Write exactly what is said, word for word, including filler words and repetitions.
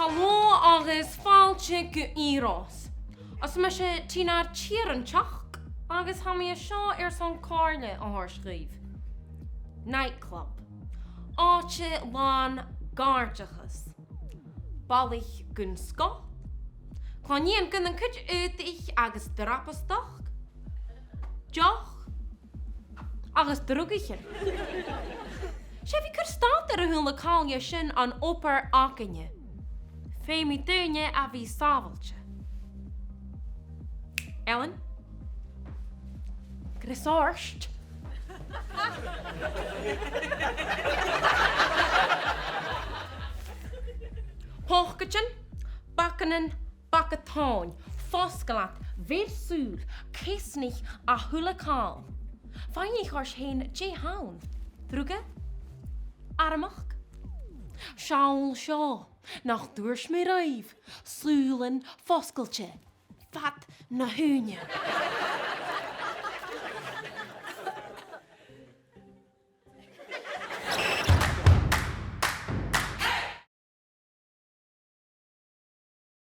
Halò agus fàilte gu Eros. Is mise Tina Tiaran Teach agus tha mi an seo airson comhairle a thoirt dhuibh. Nightclub. Àite làn gàirdeachas. Balaich gun sgoth. Clann-nighean gun an cuid aodaich agus dràbhaisteach. Deoch. Agus drugaichean. 'S e bhith cur stad air a h-uile càil dhe sin an obair againne. Feumaidh daoine a bhith sàbhailte. Ellen? Greas ort. Pocaidean, bagannan, baga tàin, fosgail iad, bheir sùil, ceasnaich a h-uile càil. Faighnichibh ort fhèin dè th' ann. Druga? Armachd? Seall seo, nach tuirt mi ribh, sùilean fosgailte, fad na h-ùine.